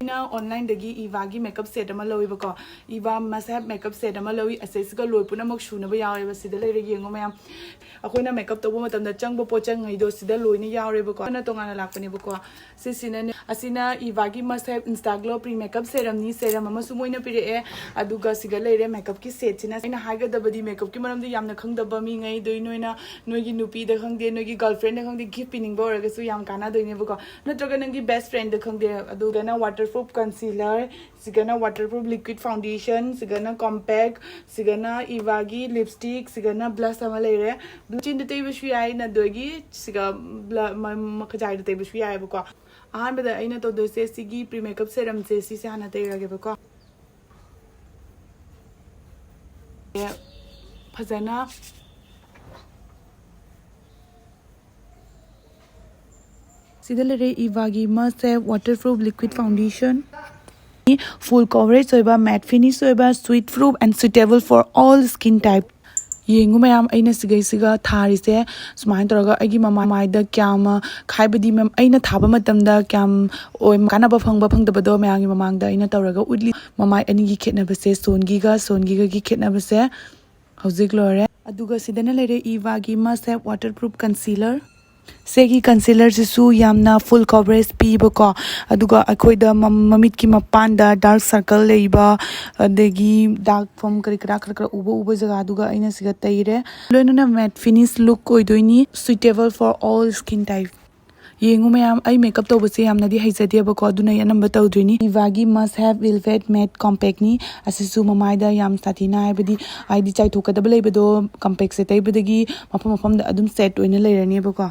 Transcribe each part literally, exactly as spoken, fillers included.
ꯑꯩꯅ ꯑꯣꯟꯂꯥꯏꯟꯗꯒꯤ ꯏꯚꯥꯒꯤ makeup set ꯑꯃ ꯂꯧꯋꯦꯕꯀꯣ꯫ ꯏꯚꯥ ꯃꯁ ꯍꯦꯞ ꯃꯦꯀꯞ ꯁꯦꯠ ꯑꯃ ꯂꯧꯏ꯫ ꯑꯁꯤꯁꯤꯒ ꯂꯣꯏ ꯄꯨꯝꯅꯃꯛ ꯁꯨꯅꯕ ꯌꯥꯎꯋꯦꯕ꯫ ꯁꯤꯗ ꯂꯩꯔꯦ, ꯌꯦꯡꯉꯣ ꯃꯌꯥꯝ꯫ ꯑꯩꯈꯣꯏꯅ ꯃꯦꯀꯞ ꯇꯧꯕ ꯃꯇꯝꯗ ꯆꯪꯕ ꯄꯣꯠꯆꯪꯉꯩꯗꯣ ꯁꯤꯗ ꯂꯣꯏꯅ ꯌꯥꯎꯔꯦꯕꯀꯣ꯫ ꯑꯗꯨꯅ ꯇꯣꯉꯥꯟꯅ ꯂꯥꯛꯄꯅꯦꯕꯀꯣ꯫ ꯁꯤꯁꯤꯅꯅꯦ, ꯑꯁꯤꯅ ꯏꯚꯥꯒꯤ ꯃꯁ ꯍꯦꯞ ꯏꯟꯁꯇꯥ ꯒ꯭ꯂꯣ ꯄ꯭ꯔꯤ ꯃꯦꯀꯞ ꯁꯦꯔꯝꯅꯤ꯫ ꯁꯦꯔꯝ ꯑꯃꯁꯨ ꯃꯣꯏꯅ ꯄꯤꯔꯛꯑꯦ꯫ ꯑꯗꯨꯒ ꯁꯤꯒ ꯂꯩꯔꯦ ꯃꯦꯀꯞꯀꯤ ꯁꯦꯠꯁꯤꯅ꯫ ꯑꯩꯅ ꯍꯥꯏꯒꯗꯕꯗꯤ ꯃꯦꯀꯞꯀꯤ ꯃꯔꯝꯗ ꯌꯥꯝꯅ ꯈꯪꯗꯕ ꯃꯤꯉꯩꯗꯨ ꯅꯣꯏꯅ ꯅꯣꯏꯒꯤ ꯅꯨꯄꯤꯗ ꯈꯪꯗꯦ, ꯅꯣꯏꯒꯤ ꯒꯔꯜꯐ꯭ꯔꯦꯟꯗ ꯈꯪꯗꯦ, ꯒꯤꯐ ꯄꯤꯅꯤꯡꯕ ꯑꯣꯏꯔꯒꯁꯨ ꯌꯥꯝ ꯀꯥꯟꯅꯗꯣꯏꯅꯦꯕꯀꯣ꯫ ꯅꯠꯇ꯭ꯔꯒ ꯅꯪꯒꯤ ꯕꯦꯁ ꯐ꯭ꯔꯦꯟꯗ ꯈꯪꯗꯦ꯫ ꯑꯗꯨꯒꯅ ꯋꯥꯇꯔ ꯄ꯭ꯔꯨꯐ ꯀꯟꯁꯤꯂꯔ, ꯁꯤꯒꯅ ꯋꯥꯇꯔ ꯄ꯭ꯔꯨꯐ ꯂꯤꯀ꯭ꯋꯤꯠ ꯐꯥꯎꯟꯗꯦꯁꯟ, ꯁꯤꯒꯅ ꯀꯣꯝꯄꯦꯛ, ꯁꯤꯒꯅ ꯏꯚꯥꯒꯤ ꯂꯤꯞꯁꯇꯤꯛ, ꯁꯤꯒꯅ ꯕ꯭ꯂꯁ ꯑꯃ ꯂꯩꯔꯦ꯫ ꯆꯤꯟꯗ ꯇꯩꯕꯁꯨ ꯌꯥꯏ, ꯅꯗꯣꯏꯒꯤ ꯁꯤꯒ ꯕ꯭ꯂ-, ꯃ-, ꯃꯈꯖꯥꯏꯗ ꯇꯩꯕꯁꯨ ꯌꯥꯏꯑꯕꯀꯣ꯫ ꯑꯍꯥꯟꯕꯗ ꯑꯩꯅ ꯇꯧꯗꯣꯏꯁꯦ ꯁꯤꯒꯤ ꯄ꯭ꯔꯤ ꯃꯦꯀꯞ ꯁꯦꯔꯝꯁꯦ, ꯁꯤꯁꯦ ꯍꯥꯟꯅ ꯇꯩꯔꯒꯦꯕꯀꯣ꯫ ꯐꯖꯅ ꯁꯤꯗ ꯂꯩꯔꯦ ꯏꯚꯥꯒꯤ ꯃꯁ ꯍꯦꯞ waterproof liquid foundation. Full coverage ꯑꯣꯏꯕ, matte finish ꯑꯣꯏꯕ, sweat proof and suitable for all skin type꯫ ꯌꯦꯡꯉꯨ ꯃꯌꯥꯝ, ꯑꯩꯅ ꯁꯤꯒꯩꯁꯤꯒ ꯊꯥꯔꯤꯁꯦ꯫ ꯁꯨꯃꯥꯏꯅ ꯇꯧꯔꯒ ꯑꯩꯒꯤ ꯃꯃꯥꯏꯗ ꯀꯌꯥꯝ, ꯍꯥꯏꯕꯗꯤ ꯃꯦꯝ, ꯑꯩꯅ ꯊꯥꯕ ꯃꯇꯝꯗ ꯀꯌꯥꯝ ꯑꯣꯏ-, ꯀꯥꯟꯅꯕ ꯐꯪꯕ ꯐꯪꯗꯕꯗꯣ ꯃꯌꯥꯝꯒꯤ ꯃꯃꯥꯡꯗ ꯑꯩꯅ ꯇꯧꯔꯒ ꯎꯠꯂꯤ꯫ ꯃꯃꯥꯏ ꯑꯅꯤꯒꯤ ꯈꯦꯠꯅꯕꯁꯦ, ꯁꯣꯟꯒꯤꯒ ꯁꯣꯟꯒꯤꯒꯒꯤ ꯈꯦꯠꯅꯕꯁꯦ꯫ ꯍꯧꯖꯤꯛ ꯂꯣꯏꯔꯦ꯫ ꯑꯗꯨꯒ ꯁꯤꯗꯅ ꯂꯩꯔꯦ ꯏꯚꯥꯒꯤ ꯃꯁ ꯍꯦꯞ ꯋꯥꯇꯔ ꯄ꯭ꯔꯨꯐ ꯀꯟꯁꯤꯂꯔ꯫ ꯁꯤꯒꯤ ꯀꯟꯁꯤꯂꯔꯁꯤꯁꯨ ꯌꯥꯝꯅ ꯐꯨꯜ ꯀꯣꯚꯔꯦꯖ ꯄꯤꯕꯀꯣ꯫ ꯑꯗꯨꯒ ꯑꯩꯈꯣꯏꯗ ꯃꯝ-, ꯃꯃꯤꯠꯀꯤ ꯃꯄꯥꯟꯗ ꯗꯥꯔꯛ ꯁꯔꯀꯜ ꯂꯩꯕ, ꯑꯗꯒꯤ ꯗꯥꯔꯛ ꯐꯝ ꯀꯔꯤ ꯀꯔꯥ ꯈꯔ ꯈꯔ ꯎꯕ ꯎꯕ ꯖꯒꯥꯗꯨꯒ ꯑꯩꯅ ꯁꯤꯒ ꯇꯩꯔꯦ꯫ ꯂꯣꯏꯅꯅ ꯃꯦꯠ ꯐꯤꯅꯤꯁ ꯂꯨꯛ ꯑꯣꯏꯗꯣꯏꯅꯤ, suitable for all skin type꯫ ꯌꯦꯡꯉꯨ ꯃꯌꯥꯝ, ꯑꯩ ꯃꯦꯀꯞ ꯇꯧꯕꯁꯦ ꯌꯥꯝꯅꯗꯤ ꯍꯩꯖꯗꯦꯕꯀꯣ, ꯑꯗꯨꯅ ꯑꯩ ꯑꯅꯝꯕ ꯇꯧꯗꯣꯏꯅꯤ꯫ ꯏꯚꯥꯒꯤ ꯃꯁ ꯍꯦꯞ ꯋꯦꯜꯚꯦꯠ ꯃꯦꯠ ꯀꯣꯝꯄꯦꯛꯅꯤ꯫ ꯑꯁꯤꯁꯨ ꯃꯃꯥꯏꯗ ꯌꯥꯝ ꯁꯥꯊꯤꯅ, ꯍꯥꯏꯕꯗꯤ, ꯍꯥꯏꯗꯤ ꯆꯥꯏꯊꯣꯛꯀꯗꯕ ꯂꯩꯕꯗꯣ ꯀꯣꯝꯄꯦꯛꯁꯦ ꯇꯩꯕꯗꯒꯤ ꯃꯐꯝ ꯃꯐꯝꯗ ꯑꯗꯨꯝ ꯁꯦꯠ ꯑꯣꯏꯅ ꯂꯩꯔꯅꯦꯕꯀꯣ꯫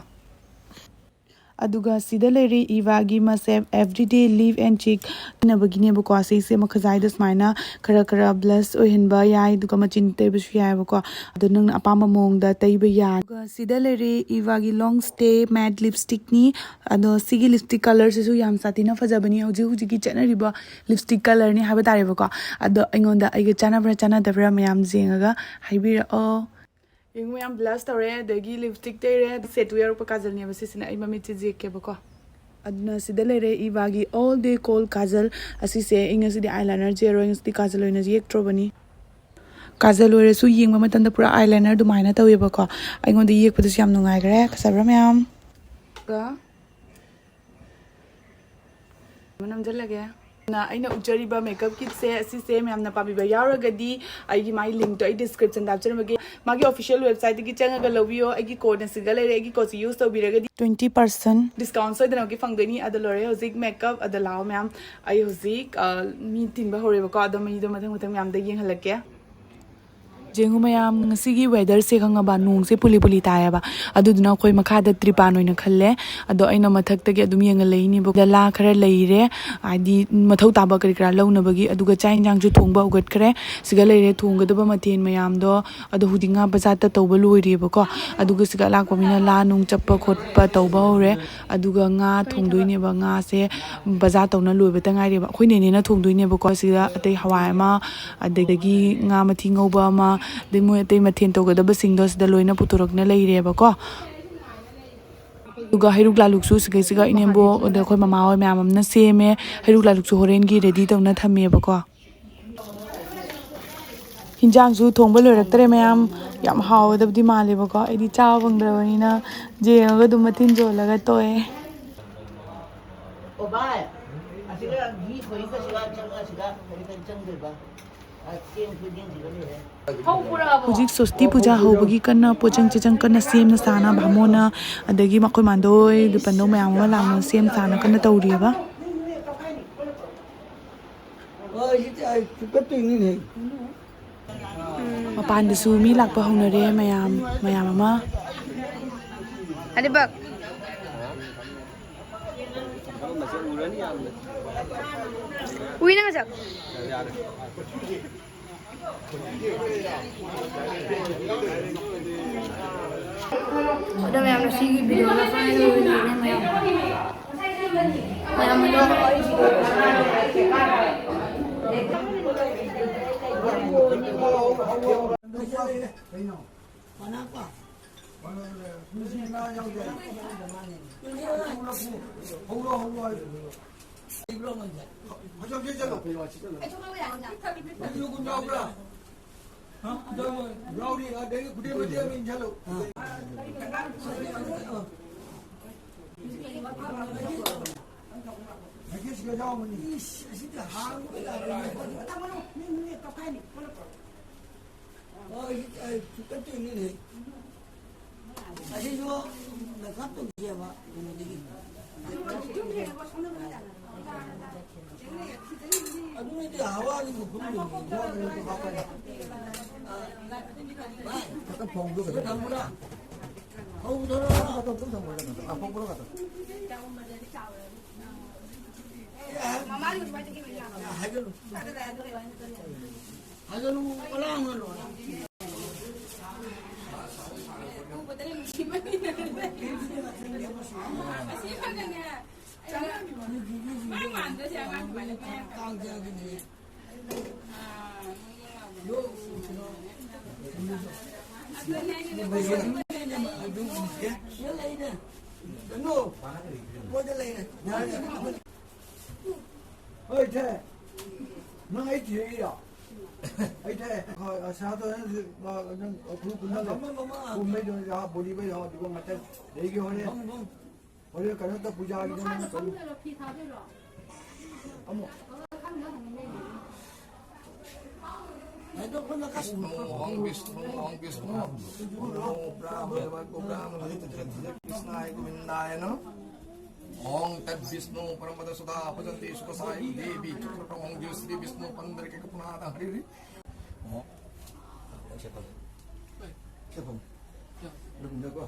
ꯑꯗꯨꯒ ꯁꯤꯗ ꯂꯩꯔꯦ ꯏꯚꯥꯒꯤ ꯃꯁꯦꯞ Everyday Live and Cheek ꯁꯤꯖꯤꯟꯅꯕꯒꯤꯅꯦꯕꯀꯣ꯫ ꯁꯤꯁꯦ ꯃꯈꯖꯥꯏꯗ ꯁꯨꯃꯥꯏꯅ ꯈꯔ ꯈꯔ ꯕ꯭ꯂꯁ ꯑꯣꯏꯍꯟꯕ ꯌꯥꯏ, ꯑꯗꯨꯒ ꯃꯆꯤꯟ ꯇꯩꯕꯁꯨ ꯌꯥꯏꯑꯕꯀꯣ꯫ ꯑꯗꯣ ꯅꯪꯅ ꯑꯄꯥꯝꯕ ꯃꯑꯣꯡꯗ ꯇꯩꯕ ꯌꯥꯏ꯫ ꯑꯗꯨꯒ ꯁꯤꯗ ꯂꯩꯔꯦ ꯏꯚꯥꯒꯤ Long Stay Matte Lipstickꯅꯤ꯫ ꯑꯗꯣ ꯁꯤꯒꯤ ꯂꯤꯞꯁꯇꯤꯛ ꯀꯂꯔꯁꯤꯁꯨ ꯌꯥꯝ ꯁꯥꯊꯤꯅ ꯐꯖꯕꯅꯤ꯫ ꯍꯧꯖꯤꯛ ꯍꯧꯖꯤꯛꯀꯤ ꯆꯠꯅꯔꯤꯕ ꯂꯤꯞꯁꯇꯤꯛ ꯀꯂꯔꯅꯤ ꯍꯥꯏꯕ ꯇꯥꯔꯦꯕꯀꯣ꯫ ꯑꯗꯣ ꯑꯩꯉꯣꯟꯗ ꯑꯩꯒ ꯆꯥꯟꯅꯕ꯭ꯔꯥ ꯆꯥꯟꯅꯗꯕ꯭ꯔꯥ ꯃꯌꯥꯝ ꯌꯦꯡꯉꯒ ꯍꯥꯏꯕꯤꯔꯛꯑꯣ꯫ ꯌꯦꯡꯉꯨ ꯃꯌꯥꯝ, ꯕ꯭ꯂꯁ ꯇꯧꯔꯦ, ꯑꯗꯒꯤ ꯂꯤꯞꯁꯇꯤꯛ ꯇꯩꯔꯦ꯫ ꯁꯦꯠꯇꯨ ꯌꯥꯎꯔꯛꯄ ꯀꯥꯖꯜꯅꯦꯕ ꯁꯤꯁꯤꯅ꯫ ꯑꯩ ꯃꯃꯤꯠꯁꯦ ꯌꯦꯛꯀꯦꯕꯀꯣ꯫ ꯑꯗꯨꯅ ꯁꯤꯗ ꯂꯩꯔꯦ ꯏꯚꯥꯒꯤ All Day Gold ꯀꯥꯖꯜ꯫ ꯑꯁꯤꯁꯦ ꯑꯩ ꯉꯁꯤꯗꯤ ꯑꯥꯏ ꯂꯥꯏꯅꯔ ꯆꯦꯔꯣꯏ, ꯉꯁꯤꯗꯤ ꯀꯥꯖꯜ ꯑꯣꯏꯅ ꯌꯦꯛꯇ꯭ꯔꯕꯅꯤ꯫ ꯀꯥꯖꯜ ꯑꯣꯏꯔꯁꯨ ꯌꯦꯡꯕ ꯃꯇꯝꯗ ꯄꯨꯔꯥ ꯑꯥꯏ ꯂꯥꯏꯅꯔ ꯑꯗꯨꯃꯥꯏꯅ ꯇꯧꯋꯦꯕꯀꯣ꯫ ꯑꯩꯉꯣꯟꯗ ꯌꯦꯛꯄꯗꯁꯨ ꯌꯥꯝ ꯅꯨꯡꯉꯥꯏꯈ꯭ꯔꯦ꯫ ꯐꯖꯕ꯭ꯔꯥ ꯃꯌꯥꯝ? ꯅꯝꯁꯤꯜꯂꯒꯦ꯫ ꯑꯩꯅ ꯎꯠꯆꯔꯤꯕ ꯃꯦꯀꯞ ꯀꯤꯠꯁꯦ ꯑꯁꯤꯁꯦ ꯃꯌꯥꯝꯅ ꯄꯥꯝꯕꯤꯕ ꯌꯥꯎꯔꯒꯗꯤ ꯑꯩꯒꯤ ꯃꯥꯒꯤ ꯂꯤꯡꯛꯇꯣ ꯑꯩ ꯗꯤꯁꯀ꯭ꯔꯤꯞꯁꯟꯗ ꯍꯥꯞꯆꯔꯝꯃꯒꯦ꯫ ꯃꯥꯒꯤ ꯑꯣꯐꯤꯁꯤꯌꯦꯜ ꯋꯦꯕꯁꯥꯏꯠꯇꯒꯤ ꯆꯪꯉꯒ ꯂꯧꯕꯤꯌꯣ꯫ ꯑꯩꯒꯤ ꯀꯣꯗꯅ ꯁꯤꯗ ꯂꯩꯔꯦ꯫ ꯑꯩꯒꯤ ꯀꯣꯗꯁꯦ ꯌꯨꯁ ꯇꯧꯕꯤꯔꯒꯗꯤ twenty percent discount ꯁꯣꯏꯗꯅꯃꯛꯀꯤ ꯐꯪꯗꯣꯏꯅꯤ꯫ ꯑꯗꯣ ꯂꯣꯏꯔꯦ ꯍꯧꯖꯤꯛ ꯃꯦꯀꯞ꯫ ꯑꯗꯣ ꯂꯥꯛꯑꯣ ꯃꯌꯥꯝ, ꯑꯩ ꯍꯧꯖꯤꯛ, ꯑ, ꯃꯤ ꯇꯤꯟꯕ ꯍꯧꯔꯦꯕꯀꯣ꯫ ꯑꯗꯣ ꯃꯤꯗꯣ ꯃꯊꯪ ꯃꯊꯪ ꯃꯌꯥꯝꯗ ꯌꯦꯡꯍꯜꯂꯛꯀꯦ꯫ ꯌꯦꯡꯉꯨ ꯃꯌꯥꯝ, ꯉꯁꯤꯒꯤ ꯋꯦꯗꯔꯁꯦ ꯈꯪꯉꯕ, ꯅꯣꯡꯁꯦ ꯄꯨꯂꯤ ꯄꯨꯂꯤ ꯇꯥꯏꯌꯦꯕ꯫ ꯑꯗꯨꯗꯨꯅ ꯑꯩꯈꯣꯏ ꯃꯈꯥꯗ ꯇ꯭ꯔꯤꯄꯥꯟ ꯑꯣꯏꯅ ꯈꯜꯂꯦ꯫ ꯑꯗꯣ ꯑꯩꯅ ꯃꯊꯛꯇꯒꯤ ꯑꯗꯨꯝ ꯌꯦꯡꯍꯜꯂꯛꯏꯅꯦꯕ꯫ ꯗꯂꯥ ꯈꯔ ꯂꯩꯔꯦ, ꯍꯥꯏꯗꯤ ꯃꯊꯧ ꯇꯥꯕ ꯀꯔꯤ ꯀꯔꯥ ꯂꯧꯅꯕꯒꯤ꯫ ꯑꯗꯨꯒ ꯆꯥꯛ ꯌꯦꯟꯁꯥꯡꯁꯨ ꯊꯣꯡꯕ ꯍꯧꯒꯠꯈ꯭ꯔꯦ꯫ ꯁꯤꯗ ꯂꯩꯔꯦ ꯊꯣꯡꯒꯗꯕ ꯃꯊꯦꯜ ꯃꯌꯥꯝꯗꯣ꯫ ꯑꯗꯣ ꯍꯧꯖꯤꯛ ꯉꯥ ꯕꯖꯥꯔꯗ ꯇꯧꯕ ꯂꯣꯏꯔꯦꯕꯀꯣ꯫ ꯑꯗꯨꯒ ꯁꯤꯗ ꯂꯥꯛꯄ ꯃꯤꯅ ꯂꯥ ꯅꯨꯡ ꯆꯞꯄ ꯈꯣꯠꯄ ꯇꯧꯕ ꯍꯧꯔꯦ꯫ ꯑꯗꯨꯒ ꯉꯥ ꯊꯣꯡꯗꯣꯏꯅꯦꯕ꯫ ꯉꯥꯁꯦ ꯕꯖꯥꯔ ꯇꯧꯅ ꯂꯣꯏꯕꯇ ꯉꯥꯏꯔꯦꯕ꯫ ꯑꯩꯈꯣꯏ ꯅꯦꯅꯦꯅ ꯊꯣꯡꯗꯣꯏꯅꯦꯕꯀꯣ꯫ ꯁꯤꯗ ꯑꯇꯩ ꯍꯋꯥꯏ ꯑꯃ, ꯑꯗꯒꯤ ꯉꯥ ꯃꯊꯤ ꯉꯧꯕ ꯑꯃ, ꯑꯗꯩ ꯃꯣꯏ ꯑꯇꯩ ꯃꯊꯦꯜ ꯇꯧꯒꯗꯕꯁꯤꯡꯗꯣ ꯁꯤꯗ ꯂꯣꯏꯅ ꯄꯨꯊꯣꯔꯛꯅ ꯂꯩꯔꯦꯕꯀꯣ꯫ ꯑꯗꯨꯒ ꯍꯩꯔꯨꯛ ꯂꯥꯂꯨꯛꯁꯨ ꯁꯤꯒꯩꯁꯤꯒ ꯏꯅꯦꯝꯕꯣꯛ, ꯑꯗ ꯑꯩꯈꯣꯏ ꯃꯃꯥ ꯍꯣꯏ ꯃꯌꯥꯝ ꯑꯃꯅ ꯁꯦꯝꯃꯦ꯫ ꯍꯩꯔꯨꯛ ꯂꯥꯂꯨꯛꯁꯨ ꯍꯣꯔꯦꯟꯒꯤ ꯔꯦꯗꯤ ꯇꯧꯅ ꯊꯝꯃꯦꯕꯀꯣ꯫ ꯍꯤꯟꯖꯥꯡꯁꯨ ꯊꯣꯡꯕ ꯂꯣꯏꯔꯛꯇ꯭ꯔꯦ ꯃꯌꯥꯝ꯫ ꯌꯥꯝ ꯍꯥꯎꯒꯗꯕꯗꯤ ꯃꯥꯜꯂꯦꯕꯀꯣ꯫ ꯑꯩꯗꯤ ꯆꯥꯕ ꯐꯪꯗ꯭ꯔꯕꯅꯤꯅ ꯌꯦꯡꯉꯒ ꯑꯗꯨꯝ ꯃꯊꯤꯟ ꯆꯣꯜꯂꯒ ꯇꯣꯛꯑꯦ꯫ ꯑꯣ ꯚꯥꯏ, ꯑꯁꯤꯒ ꯘꯤ ꯈꯣꯏꯍꯤꯒꯁꯤꯒ ꯆꯪꯉꯒ ꯁꯤꯗ ꯀꯔꯤ ꯀꯔꯤ ꯆꯪꯗꯣꯏꯕ? ꯑ, ꯆꯦꯡ ꯐꯨꯗꯤꯡꯁꯤꯒ ꯂꯣꯏꯔꯦ꯫ ꯍꯧꯖꯤꯛ ꯁꯣꯁꯇꯤ ꯄꯨꯖꯥ ꯍꯧꯕꯒꯤ ꯀꯟꯅ ꯄꯣꯠꯆꯪ ꯆꯩꯆꯪ ꯀꯟꯅ ꯁꯦꯝꯅ ꯁꯥꯅ ꯕꯥꯃꯣꯟꯅ, ꯑꯗꯒꯤ ꯃꯈꯣꯏ ꯃꯥꯟꯗꯣꯏ, ꯂꯨꯄꯟꯗꯧ ꯃꯌꯥꯝ ꯑꯃ ꯂꯥꯛꯅ ꯁꯦꯝ ꯁꯥꯅ ꯀꯟꯅ ꯇꯧꯔꯤꯑꯕ꯫ ꯃꯄꯥꯟꯗꯁꯨ ꯃꯤ ꯂꯥꯛꯄ ꯍꯧꯅꯔꯦ ꯃꯌꯥꯝ, ꯃꯌꯥꯝ ꯑꯃ꯫ ꯑꯗꯨꯕꯛ꯫ ꯎꯏꯅ ꯉꯁꯛ꯫ ꯑꯗꯣ ꯃꯌꯥꯝꯅ ꯁꯤꯒꯤ ꯚꯤꯗꯤꯑꯣꯗ ꯐꯥꯏꯅꯦꯜ ꯑꯣꯏꯅ ꯌꯦꯡꯅꯩ ꯃꯌꯥꯝ꯫ ꯃꯌꯥꯝ ꯑꯗꯣ ꯀꯩꯅꯣ? ꯄꯅꯥꯛꯄ꯫ ꯍꯧꯔꯣ, ꯍꯧꯔꯣ ꯍꯥꯏꯕꯅꯤ꯫ ꯂꯩꯕ꯭ꯔꯣ ꯃꯣꯏꯁꯦ? ꯍꯧꯖꯤꯛ ꯍꯧꯖꯤꯛ ꯆꯠꯂꯣ꯫ ꯍꯧꯖꯤꯛ ꯍꯧꯖꯤꯛ ꯌꯥꯎꯕ꯭ꯔꯥ? ꯍꯥ? ꯌꯥꯎꯔꯤ, ꯑꯗꯒꯤ ꯈꯨꯗꯦꯡ ꯃꯆꯦ ꯑꯃ ꯏꯟꯁꯤꯜꯂꯨ꯫ ꯑꯥ꯫ ꯃꯍꯦꯁꯀ ꯌꯥꯎꯕꯅꯤ꯫ ꯏꯁ, ꯑꯁꯤꯗꯤ ꯍꯥꯡꯕ ꯌꯥꯔꯣꯏꯅꯦ꯫ ꯍꯣꯏ, ꯑꯩ ꯐꯨꯀꯠꯇꯣꯏꯅꯤꯅꯦ꯫ ꯑꯁꯤꯁꯨ ꯃꯦꯀꯞ ꯇꯧꯁꯦꯕ, ꯀꯩꯅꯣꯗꯒꯤ꯫ ꯑꯗꯨꯅꯗꯤ ꯍꯋꯥꯒꯤ ꯃꯈꯨꯝꯗꯨꯅꯤ, ꯍꯋꯥꯒꯤ ꯃꯈꯨꯝ ꯍꯥꯞꯄꯅꯤ꯫ ꯈꯛꯇ ꯐꯧꯗꯣ ꯈꯛꯇ꯫ ꯊꯝꯃꯨꯔꯥ? ꯐꯧꯗꯣ꯫ ꯈꯛꯇ ꯑꯗꯨꯝ ꯊꯝꯃꯨꯔꯥ? ꯑꯐꯧꯕꯗꯣ ꯈꯛꯇ꯫ ꯍꯥꯏꯒꯅꯨ꯫ ꯍꯥꯏꯒꯅꯨ, ꯃꯂꯥꯡꯅ ꯂꯣꯏꯔꯦ꯫ ꯀꯥꯡ ꯆꯥꯒꯅꯤ꯫ ꯀꯩꯅꯣ? ꯃꯣꯏꯗ ꯂꯩꯔꯦ꯫ ꯍꯣꯏ, ꯏꯊꯦ꯫ ꯅꯪ ꯑꯩ ꯊꯤꯔꯛꯏꯔꯣ? ꯑꯩ ꯊꯤꯔꯛꯑꯦ꯫ ꯍꯣꯏ, ꯑꯁꯥꯗꯣ ꯅꯪ, ꯅꯪ ꯈꯨꯔꯨ ꯄꯨꯟꯅ ꯂꯩ꯫ ꯃꯃꯥ, ꯃꯃꯥ꯫ ꯄꯨꯝꯕꯩꯗꯣ ꯌꯥꯎ, ꯕꯣꯗꯤ ꯕꯩ ꯌꯥꯎ, ꯑꯗꯨꯒ ꯉꯥꯛꯇꯪ ꯂꯩꯒꯦ ꯍꯣꯔꯦꯟ꯫ ꯃꯃꯥ, ꯃꯃꯥ꯫ ꯍꯣꯔꯦꯟ ꯀꯩꯅꯣ ꯇꯧ, ꯄꯨꯖꯥꯒꯤꯗꯣ ꯅꯪ ꯀꯩꯅꯣ꯫ ꯑꯃꯨꯛ꯫ ꯍꯥꯏꯗꯣꯛꯄꯅ ꯀꯁ-꯫ ꯕꯤꯁꯅꯨ, ꯍꯣꯡ ꯕꯤꯁꯅꯨ, ꯍꯣꯡ ꯕꯤꯁꯅꯨ꯫ ꯒꯣ ꯕ꯭ꯔꯥꯍꯃ ꯗꯦꯕ, ꯒꯣ ꯕ꯭ꯔꯥꯍꯃ ꯗꯦꯕ, ꯀ꯭ꯔꯤꯁꯅꯥꯌ ꯒꯣꯕꯤꯟꯗꯥꯌ ꯅꯃ꯫ ॐ तद्विष्णु परमपदसुधा भजन्ती सुखसायु देवी चक्रटं ॐ जय श्री विष्णु पुंडरीक पुनाद हरि हरि। ॐ। ꯂꯨꯝꯅꯀꯣ꯫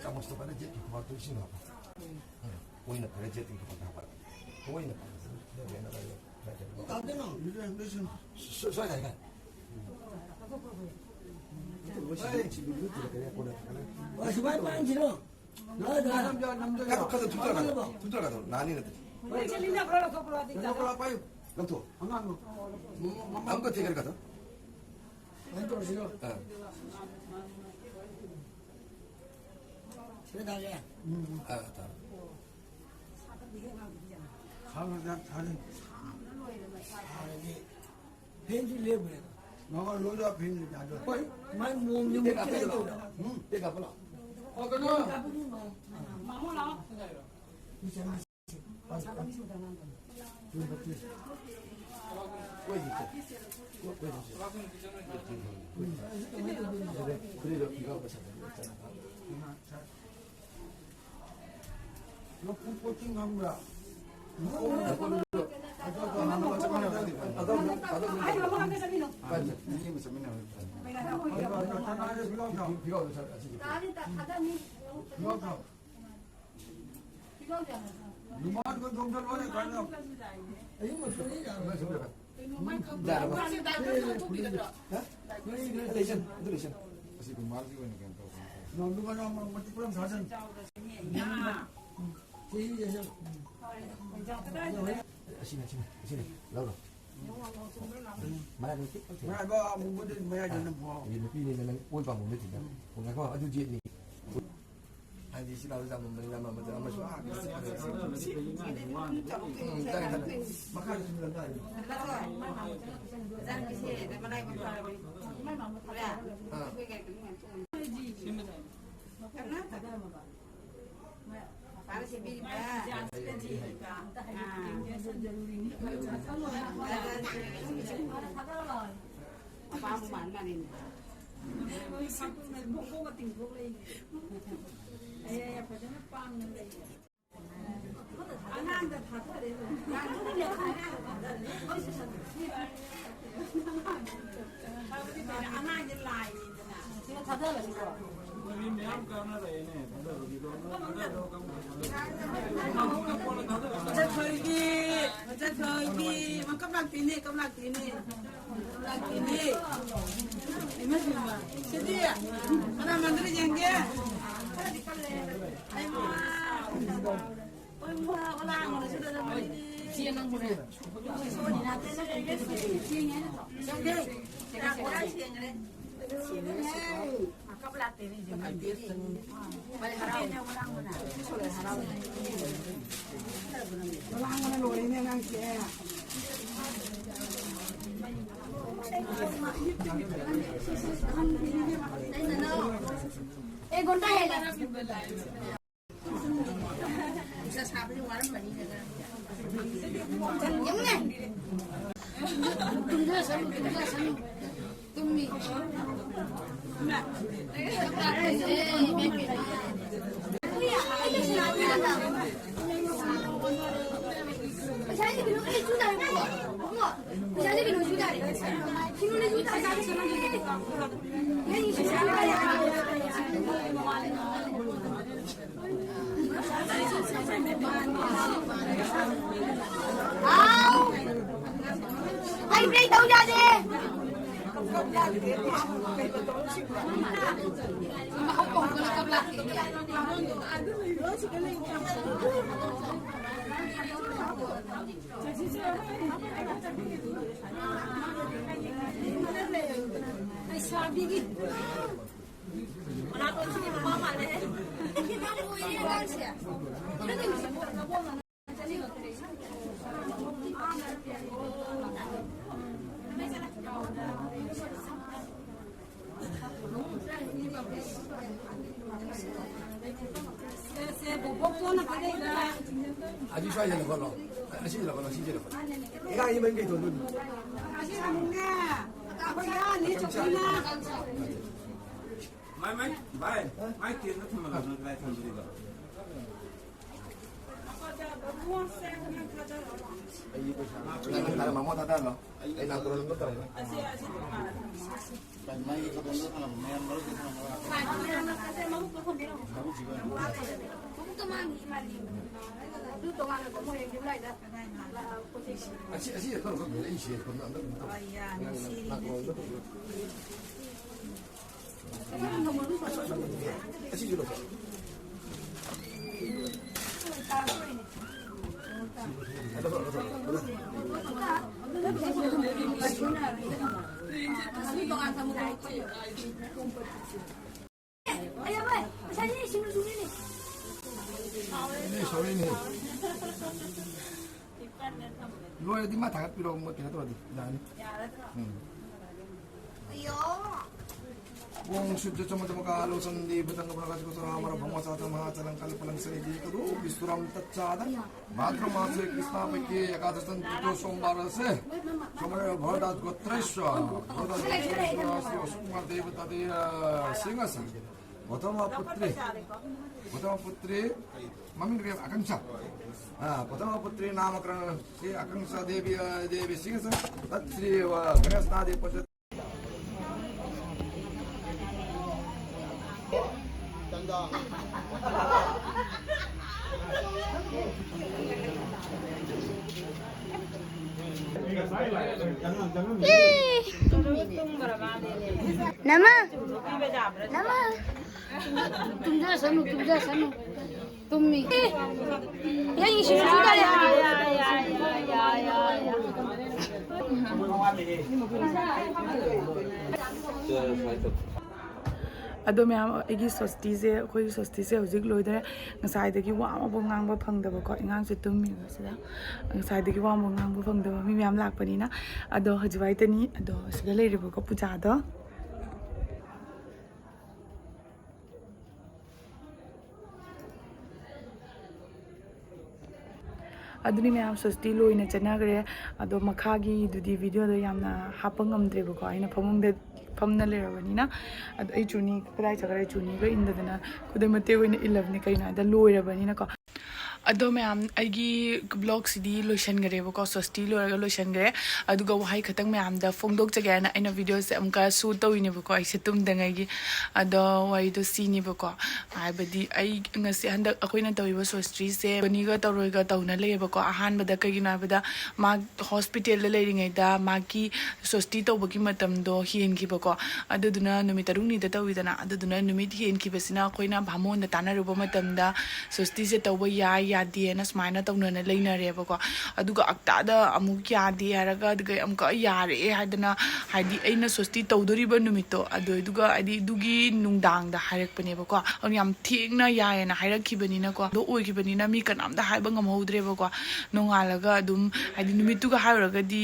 ꯆꯥꯃꯁꯇꯣ ꯐꯖꯅ ꯌꯦꯠꯀꯤ ꯈꯨꯕꯥꯛꯇꯨ ꯏꯁꯤꯡ ꯍꯥꯞꯄꯣ꯫ ꯎꯝ, ꯑꯣꯏꯅ ꯐꯔꯦ, ꯌꯦꯠꯀꯤ ꯈꯨꯕꯥꯛꯇ ꯍꯥꯞꯄꯣ꯫ ꯑꯣꯏꯅ ꯐꯔꯦ꯫ ꯁ꯭ꯋꯥꯏ, ꯁ꯭ꯋꯥꯏ, ꯁ꯭ꯋꯥꯏ꯫ ꯁꯨꯃꯥꯏꯅ ꯄꯥꯏꯔꯤꯁꯤꯔꯣ? ꯅꯝꯖꯔꯣ, ꯅꯝꯖꯔꯣ꯫ ꯀꯥꯗꯣ, ꯀꯥꯗꯣ, ꯊꯨꯞꯆꯔꯒ ꯀꯥꯗꯣ, ꯊꯨꯞꯆꯔꯒ ꯀꯥꯗꯣ, ꯅꯥꯅꯤ ꯅꯠꯇꯦ꯫ ꯂꯧꯊꯣꯛꯑꯣ꯫ ꯑꯃꯨꯛꯀ ꯊꯦꯡꯒꯠꯂ ꯀꯥꯗꯣ꯫ ꯀꯃꯥꯏꯅ ꯇꯧꯔꯁꯤꯔꯣ? ꯑꯥ꯫ ꯁꯤꯗ ꯊꯥꯒꯦ? ꯎꯝ꯫ ꯑꯥ, ꯊꯥꯔꯣ꯫ ꯁꯥꯕꯗꯤ ꯌꯥꯝ ꯁꯥꯔꯦ꯫ ꯁꯥꯔꯗꯤ ꯐꯦꯟꯁꯨ ꯂꯦꯞꯈ꯭ꯔꯦ꯫ ꯃꯃꯥ ꯂꯣꯏꯗ ꯐꯦꯟ ꯌꯥꯗ꯭ꯔꯣ? ꯍꯣꯏ, ꯃꯥꯏ ꯃꯣꯝꯁꯦ ꯄꯦꯛ ꯍꯥꯞꯄ ꯂꯥꯛꯑꯣ꯫ ꯎꯝ? ꯄꯦꯛ ꯍꯥꯞꯄ ꯂꯥꯛꯑꯣ꯫ ꯐꯦꯟ ꯍꯥꯞꯄꯗꯤ ꯃꯥ-, ꯃꯥꯃꯣ ꯂꯥꯛꯑꯣ꯫ ꯂꯩꯁꯟ, ꯑꯗꯨ ꯂꯩꯁꯟ꯫ ꯑꯁꯤ ꯔꯨꯃꯥꯜꯁꯤ ꯑꯣꯏꯅ ꯀꯩꯅꯣ ꯇꯧꯕꯅꯦ꯫ ꯑꯁꯤꯅ, ꯑꯁꯤꯅ, ꯑꯁꯤꯅ, ꯂꯧꯔꯣ꯫ ꯃꯔꯥꯏꯕꯛ ꯊꯤ ꯐꯠꯇꯦ꯫ ꯃꯔꯥꯏꯕꯛ ꯑꯃꯨꯕꯗꯨ ꯃꯌꯥꯏꯗ ꯅꯝꯃꯣ꯫ ꯑꯗꯨ ꯅꯨꯄꯤꯅꯤꯅ ꯅꯪ ꯑꯣꯏ ꯄꯥꯝꯕ ꯑꯃ ꯂꯩꯇꯦꯗ꯫ ꯉꯥꯏꯈꯣ, ꯑꯗꯨ ꯌꯦꯠꯅꯤ꯫ ꯍꯥꯏꯗꯤ ꯁꯤ ꯂꯥꯎꯗ ꯆꯥꯃꯝꯕꯅꯤꯅ ꯑꯃ ꯑꯃꯗ ꯑꯃꯁꯨ, ꯑꯥ, ꯎꯝ, ꯇꯥꯔꯦ, ꯇꯥꯔꯦ꯫ ꯃꯈꯥꯗ ꯁꯨꯝ ꯂꯪ ꯇꯥꯔꯦ꯫ ꯑꯥ꯫ ꯑꯉꯥꯡꯗ ꯊꯥꯗꯔꯦ꯫ ꯑꯉꯥꯡꯁꯦ ꯂꯥꯏꯅꯤꯗꯅ꯫ ꯁꯤꯗ ꯊꯥꯗꯔꯁꯤꯀꯣ꯫ ꯃꯤ ꯃꯌꯥꯝ ꯀꯥꯟꯅꯔꯛꯑꯦꯅꯦ꯫ ꯑꯣꯖꯥ ꯊꯣꯏꯕꯤ, ꯑꯣꯖꯥ ꯊꯣꯏꯕꯤ, ꯃꯥ ꯀꯞ ꯂꯥꯛꯇꯦꯅꯦ, ꯀꯞ ꯂꯥꯛꯇꯦꯅꯦ, ꯀꯞ ꯂꯥꯛꯇꯦꯅꯦ꯫ ꯏꯃꯥ, ꯏꯃꯥ, ꯁꯤꯗꯤ ꯀꯅꯥ ꯃꯥꯟꯗꯣꯏꯅꯣ ꯌꯦꯡꯒꯦ꯫ ꯑꯩꯃꯥ, ꯑꯩꯃꯥ, ꯑꯣꯂꯥꯡꯕꯅ ꯁꯤꯗ ꯂꯩꯔꯝꯃꯤꯅꯦ꯫ ꯏꯆꯦ ꯅꯪꯕꯨꯅꯦ꯫ ꯌꯦꯡꯒꯦ꯫ ꯌꯥꯝ ꯁꯦꯡꯈ꯭ꯔꯦ꯫ ꯑꯁꯤ ꯁ꯭ꯋꯥꯏꯗ ꯂꯧꯈꯠꯂꯣ꯫ ꯑꯁꯤꯗ ꯂꯧꯈꯠꯂꯣ, ꯁꯤꯁꯤꯗ ꯂꯧꯈꯠꯂꯣ꯫ ꯏꯔꯥꯡ ꯏꯃꯟ ꯀꯩ ꯇꯧꯗꯣꯏꯅꯣ? ꯃꯥꯏ, ꯃꯥꯏ, ꯚꯥꯏ, ꯃꯥꯏ ꯇꯦꯟꯗ ꯊꯝꯍꯜꯂꯛꯑꯣ, ꯀꯗꯥꯏ ꯊꯝꯗꯣꯏꯕ? ꯃꯥꯃꯣ ꯊꯥꯗꯍꯜꯂꯣ꯫ ꯑꯩ ꯅꯥꯀꯣꯡꯗ ꯇꯧꯔꯦ꯫ ꯃꯥꯏ ꯀꯩꯅꯣꯗ ꯊꯝꯃꯝꯃꯣ, ꯃꯌꯥꯝ ꯃꯔꯛꯇ ꯊꯝꯃꯝꯃꯣ꯫ ꯑꯁꯤ, ꯑꯁꯤ ꯀꯩꯅꯣ ꯈꯛꯇꯅꯦ, ꯑꯩ ꯁꯤ ꯀꯩꯅꯣ ꯑꯝꯇ ꯀꯩꯅꯣ ꯇꯧ-, ꯍꯣꯏ, ꯌꯥ, ꯅꯨꯡꯁꯤꯔꯤꯅꯦ ꯅꯥꯀꯣꯡꯗ ꯁꯤꯗꯤ꯫ ꯇꯧ-, ꯑꯁꯤꯁꯨ ꯂꯧꯊꯣꯛ꯫ ꯏꯅꯦ, ꯁꯣꯔꯤꯅꯦ꯫ ꯂꯣꯏꯔꯗꯤ ꯃꯥ ꯊꯥꯒꯠꯄꯤꯔꯣ, ꯃꯣꯏ ꯀꯩꯅꯣ ꯇꯧꯔꯗꯤ ꯌꯥꯅꯤ꯫ ꯎꯝ꯫ ॐ शुद्ध चमचमकालो सन्दीप तंग प्रकाश को सरामर भंग साथ महाचलं कल्पलं सनिधि कुरु विश्वरं तच्चाद भाद्र मासे कृष्णा पक्षे एकादशं तृतीय सोमवार से समय भरदास गोत्रेश्वर भरदास गोत्रेश्वर सुकुमार देवता दे सिंहासन प्रथम पुत्री प्रथम पुत्री मम्मी के आकांक्षा। हाँ, प्रथम पुत्री नामकरण श्री आकांक्षा देवी, अ, देवी सिंह से तत् श्री, अ, गणेश नादि पंच नमा, नमा। tumjasanu, tumjasanu. tummi. ꯌꯥꯏ, ꯏꯁꯤꯡ ꯆꯨꯗꯥꯏ꯫ ꯑꯗꯣ ꯃꯌꯥꯝ, ꯑꯩꯒꯤ ꯁꯣꯁꯇꯤꯁꯦ, ꯑꯩꯈꯣꯏꯒꯤ ꯁꯣꯁꯇꯤꯁꯦ ꯍꯧꯖꯤꯛ ꯂꯣꯏꯗꯣꯔꯦ꯫ ꯉꯁꯥꯏꯗꯒꯤ ꯋꯥ ꯑꯃꯐꯥꯎ ꯉꯥꯡꯕ ꯐꯪꯗꯕꯀꯣ, ꯑꯉꯥꯡꯁꯦ ꯇꯨꯝꯃꯤꯕꯁꯤꯗ ꯉꯁꯥꯏꯗꯒꯤ ꯋꯥ ꯑꯃꯐꯥꯎ ꯉꯥꯡꯕ ꯐꯪꯗꯕ ꯃꯤ ꯃꯌꯥꯝ ꯂꯥꯛꯄꯅꯤꯅ꯫ ꯑꯗꯣ ꯍꯧꯖꯤꯛ ꯋꯥꯏꯇꯅꯤ, ꯑꯗꯣ ꯁꯤꯗ ꯂꯩꯔꯦꯕꯀꯣ ꯄꯨꯖꯥꯗꯣ꯫ ꯑꯗꯨꯅꯤ ꯃꯌꯥꯝ, ꯁꯣꯁꯇꯤ ꯂꯣꯏꯅ ꯆꯠꯅꯈ꯭ꯔꯦ꯫ ꯑꯗꯣ ꯃꯈꯥꯒꯤꯗꯨꯗꯤ ꯚꯤꯗꯤꯑꯣꯗꯣ ꯌꯥꯝꯅ ꯍꯥꯞꯄ ꯉꯝꯗ꯭ꯔꯦꯕꯀꯣ, ꯑꯩꯅ ꯐꯃꯨꯡꯗ ꯐꯝꯅ ꯂꯩꯔꯕꯅꯤꯅ꯫ ꯑꯗꯣ ꯑꯩ ꯆꯨꯅꯤ ꯀꯗꯥꯏ ꯆꯠꯈ꯭ꯔꯦ, ꯆꯨꯅꯤꯒ ꯏꯟꯗꯗꯅ ꯈꯨꯗꯝ ꯃꯇꯦꯛ ꯑꯣꯏꯅ ꯏꯜꯂꯕꯅꯤ꯫ ꯀꯩꯅꯣ ꯍꯥꯏꯗ ꯂꯣꯏꯔꯕꯅꯤꯅꯀꯣ꯫ ꯑꯗꯣ ꯃꯌꯥꯝ, ꯑꯩꯒꯤ ꯕ꯭ꯂꯣꯒꯁꯤꯗꯤ ꯂꯣꯏꯁꯟꯈ꯭ꯔꯦꯕꯀꯣ, ꯁꯣꯁꯇꯤ ꯂꯣꯏꯔꯒ ꯂꯣꯏꯁꯟꯈ꯭ꯔꯦ꯫ ꯑꯗꯨꯒ ꯋꯥꯍꯩ ꯈꯛꯇꯪ ꯃꯌꯥꯝꯗ ꯐꯣꯡꯗꯣꯛꯆꯒꯦ ꯍꯥꯏꯅ ꯑꯩꯅ ꯚꯤꯗꯤꯑꯣꯁꯦ ꯑꯃꯨꯛꯀ ꯁꯨꯠ ꯇꯧꯔꯤꯅꯦꯕꯀꯣ, ꯑꯩꯁꯦ ꯇꯨꯝꯗꯉꯩꯒꯤ꯫ ꯑꯗꯣ ꯋꯥꯔꯤꯗꯣ ꯁꯤꯅꯦꯕꯀꯣ, ꯍꯥꯏꯕꯗꯤ ꯑꯩ ꯉꯁꯤ ꯍꯟꯗꯛ ꯑꯩꯈꯣꯏꯅ ꯇꯧꯔꯤꯕ ꯁꯣꯁꯇꯤꯁꯦ ꯕꯅꯤꯒ ꯇꯧꯔꯣꯏꯒ ꯇꯧꯅ ꯂꯩꯌꯦꯕꯀꯣ꯫ ꯑꯍꯥꯟꯕꯗ ꯀꯩꯒꯤꯅꯣ ꯍꯥꯏꯕꯗ, ꯃꯥ ꯍꯣꯁꯄꯤꯇꯥꯜꯗ ꯂꯩꯔꯤꯉꯩꯗ ꯃꯥꯒꯤ ꯁꯣꯁꯇꯤ ꯇꯧꯕꯒꯤ ꯃꯇꯝꯗꯣ ꯍꯦꯟꯈꯤꯕꯀꯣ꯫ ꯑꯗꯨꯗꯨꯅ ꯅꯨꯃꯤꯠ ꯇꯔꯨꯛꯅꯤꯗ ꯇꯧꯋꯤꯗꯅ, ꯑꯗꯨꯗꯨꯅ ꯅꯨꯃꯤꯠ ꯍꯦꯟꯈꯤꯕꯁꯤꯅ ꯑꯩꯈꯣꯏꯅ ꯚꯥꯃꯣꯟꯗ ꯇꯥꯟꯅꯔꯨꯕ ꯃꯇꯝꯗ ꯁꯣꯁꯇꯤꯁꯦ ꯇꯧꯕ ꯌꯥꯏ ꯌꯥꯗꯦꯅ ꯁꯨꯃꯥꯏꯅ ꯇꯧꯅꯅ ꯂꯩꯅꯔꯦꯕꯀꯣ꯫ ꯑꯗꯨꯒ ꯑꯛꯇꯥꯗ ꯑꯃꯨꯛ ꯌꯥꯗꯦ ꯍꯥꯏꯔꯒ, ꯑꯗꯨꯒ ꯑꯃꯨꯛꯀ ꯌꯥꯔꯛꯑꯦ ꯍꯥꯏꯗꯅ, ꯍꯥꯏꯗꯤ ꯑꯩꯅ ꯁꯣꯁꯇꯤ ꯇꯧꯗꯣꯔꯤꯕ ꯅꯨꯃꯤꯠꯇꯣ ꯑꯗꯨꯗꯨꯒ, ꯍꯥꯏꯗꯤ ꯑꯗꯨꯒꯤ ꯅꯨꯡꯗꯥꯡꯗ ꯍꯥꯏꯔꯛꯄꯅꯦꯕꯀꯣ꯫ ꯑꯗꯨ ꯌꯥꯝ ꯊꯦꯡꯅ ꯌꯥꯏꯌꯦꯅ ꯍꯥꯏꯔꯛꯈꯤꯕꯅꯤꯅꯀꯣ, ꯑꯗꯣ ꯑꯣꯏꯈꯤꯕꯅꯤꯅ ꯃꯤ ꯀꯅꯥꯝꯇ ꯍꯥꯏꯕ ꯉꯝꯍꯧꯗ꯭ꯔꯦꯕꯀꯣ꯫ ꯅꯣꯡꯉꯥꯜꯂꯒ ꯑꯗꯨꯝ, ꯍꯥꯏꯗꯤ ꯅꯨꯃꯤꯠꯇꯨꯒ ꯍꯥꯏꯔꯨꯔꯒꯗꯤ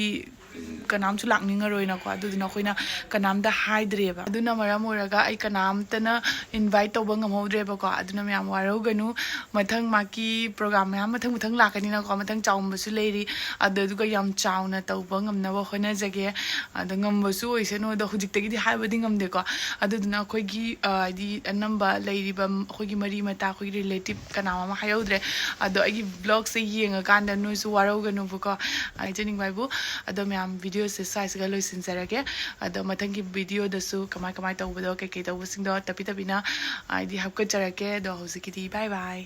ꯀꯅꯥꯝꯁꯨ ꯂꯥꯛꯅꯤꯡꯉꯔꯣꯏꯅꯀꯣ꯫ ꯑꯗꯨꯗꯨꯅ ꯑꯩꯈꯣꯏꯅ ꯀꯅꯥꯝꯇ ꯍꯥꯏꯗ꯭ꯔꯦꯕ꯫ ꯑꯗꯨꯅ ꯃꯔꯝ ꯑꯣꯏꯔꯒ ꯑꯩ ꯀꯅꯥꯝꯇꯅ ꯏꯟꯚꯥꯏꯠ ꯇꯧꯕ ꯉꯝꯍꯧꯗ꯭ꯔꯦꯕꯀꯣ꯫ ꯑꯗꯨꯅ ꯃꯌꯥꯝ ꯋꯥꯔꯧꯒꯅꯨ꯫ ꯃꯊꯪ ꯃꯥꯒꯤ ꯄ꯭ꯔꯣꯒ꯭ꯔꯥꯝ ꯃꯌꯥꯝ ꯃꯊꯪ ꯃꯊꯪ ꯂꯥꯛꯀꯅꯤꯅꯀꯣ, ꯃꯊꯪ ꯆꯥꯎꯕꯁꯨ ꯂꯩꯔꯤ꯫ ꯑꯗꯨꯗꯨꯒ ꯌꯥꯝ ꯆꯥꯎꯅ ꯇꯧꯕ ꯉꯝꯅꯕ ꯍꯣꯠꯅꯖꯒꯦ꯫ ꯑꯗꯣ ꯉꯝꯕꯁꯨ ꯑꯣꯏꯁꯅꯨ, ꯑꯗꯣ ꯍꯧꯖꯤꯛꯇꯒꯤꯗꯤ ꯍꯥꯏꯕꯗꯤ ꯉꯝꯗꯦꯀꯣ꯫ ꯑꯗꯨꯗꯨꯅ ꯑꯩꯈꯣꯏꯒꯤ, ꯑ, ꯍꯥꯏꯗꯤ ꯑꯅꯝꯕ ꯂꯩꯔꯤꯕ ꯑꯩꯈꯣꯏꯒꯤ ꯃꯔꯤ ꯃꯇꯥ, ꯑꯩꯈꯣꯏꯒꯤ ꯔꯤꯂꯦꯇꯤꯞ ꯀꯅꯥ ꯑꯃ ꯍꯥꯏꯍꯧꯗ꯭ꯔꯦ꯫ ꯑꯗꯣ ꯑꯩꯒꯤ ꯕ꯭ꯂꯣꯒꯁꯦ ꯌꯦꯡꯉꯀꯥꯟꯗ ꯅꯣꯏꯁꯨ ꯋꯥꯔꯧꯒꯅꯨꯕꯀꯣ, ꯍꯥꯏꯖꯅꯤꯡꯕ ꯍꯥꯏꯕꯨ꯫ ꯑꯗꯣ ꯃꯌꯥꯝ, ꯚꯤꯗꯤꯑꯣꯁꯦ ꯁ꯭ꯋꯥꯏꯁꯤꯒ ꯂꯣꯏꯁꯤꯟꯖꯔꯒꯦ꯫ ꯑꯗꯣ ꯃꯊꯪꯒꯤ ꯚꯤꯗꯤꯑꯣꯗꯁꯨ ꯀꯃꯥꯏ ꯀꯃꯥꯏ ꯇꯧꯕꯗꯣ, ꯀꯩꯀꯩ ꯇꯧꯕꯁꯤꯡꯗꯣ ꯇꯞꯄꯤ ꯇꯞꯄꯤꯅ ꯍꯥꯏꯗꯤ ꯍꯥꯞꯀꯠꯆꯔꯛꯀꯦ꯫ ꯑꯗꯣ ꯍꯧꯖꯤꯛꯀꯤꯗꯤ ꯕꯥꯏ ꯕꯥꯏ꯫